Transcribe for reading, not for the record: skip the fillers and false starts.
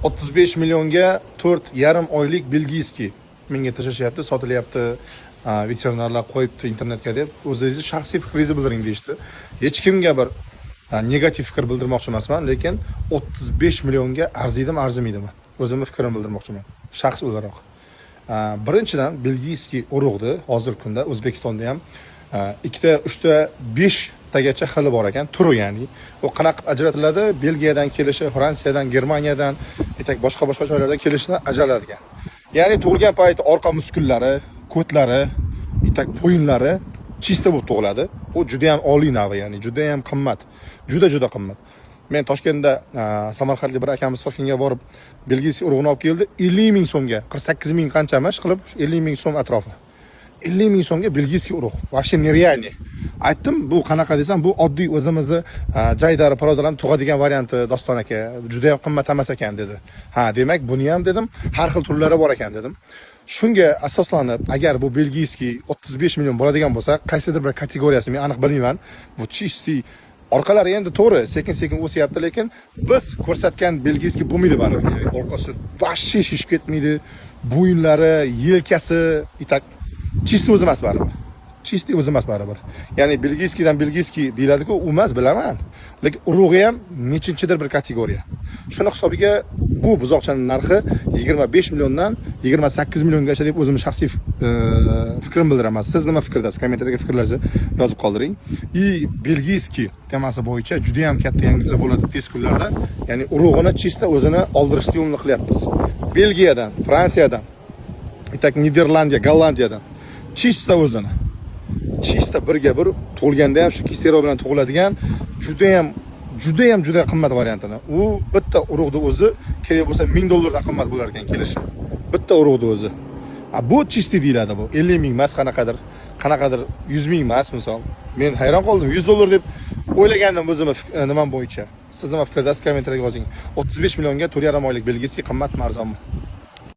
35 millionga 4,5 oylik бельгийский menga tashlashyapti, sotilyapti, veterinarlar qo'yibdi internetga deb, o'zingizni shaxsiy fikringizni bildiring deyishdi. Hech kimga bir negativ fikr bildirmoqchi emasman, lekin 35 millionga arziydimi, arzimaydimi, o'zimni fikrimni bildirmoqchiman shaxs o'laroq. Birinchidan, бельгийский urug'ni hozirgi kunda O'zbekistonda ham ikkita, uchta, beshtagacha xili bor ekan, turi. Ya'ni u qanaqa qilib ajratiladi? Belgiyadan kelishi, Fransiyadan, Germaniyadan и так boshqa boshqa joylardan kelishini ajraladi ekan. Ya'ni tug'ilgan payti orqa muskullari, ko'tlari и так bo'yinlari чисто bo'lib tug'iladi. U juda ham oliy navi, ya'ni juda ham qimmat, juda juda qimmat. Men Toshkentda, samarqandlik bir akamiz Toshkentga borib бельгийский urug'ini olib keldi 50 000 so'mga, 48 000 qancha emish qilib, 50 000 so'm atrofi. 50 000 so'mga бельгийский urug' вообще нереальный. Aytdim, bu qanaqa desam, bu oddiy o'zimizni jaydari порода larni tug'adigan varianti, Doston aka, juda ham qimmat emas ekan, dedi. Ha, demak, buni ham, dedim, har xil turlari bor ekan, dedim. Shunga asoslanib, agar bu бельгийский 35 million bo'ladigan bo'lsa, qaysidir bir kategoriyasi, men aniq bilmayman, bu чистый orqalari endi to'g'ri sekin sekin o'syapti, lekin biz ko'rsatgan бельгийский bo'lmaydi baribir. Ya'ni orqasi вообще shishib ketmaydi, bo'yinlari, yelkasi и так чистый o'zi emas baribir, чистый o'zi emas baribir. Ya'ni бельгийский dan бельгийский deyiladiku, u emas, bilaman, lekin urug'i ham nechinchidir bir kategoriya. Shuni hisobiga bu buzoqchani narxi 25 milliondan 28 milliongacha deb o'zimni shaxsiy fikrimni bildiraman. Siz nima fikrdasiz? Kommentariyga fikrlaringizni yozib qoldiring. И бельгийский temasi bo'yicha juda ham katta yangiliklar bo'ladi tez kunlarda. Ya'ni urug'ini чисто o'zini oldirishni yo'lini qilyapmiz Belgiyadan, Fransiyadan и так Niderlandiya, Gollandiyadan, чисто o'zini, чисто birga bir tug'ilganda ham shu кесарево bilan tug'iladigan judayam, judayam juda qimmat variantini. U bitta urug'ni o'zi kerak bo'lsa 1000 dollardan qimmat bo'lar ekan kelishi, bitta urug'ni o'zi. A bu чистый deyiladi, bu 50 000 emas, qanaqadir 100 000 emas. Misol, men hayron qoldim, 100 dollar deb o'ylagandim o'zimni nimam bo'yicha. Siz nima fikrdasiz, kommentariyga yozing. 35 millionga 4,5 oylik бельгийский qimmatmi, arzonmi?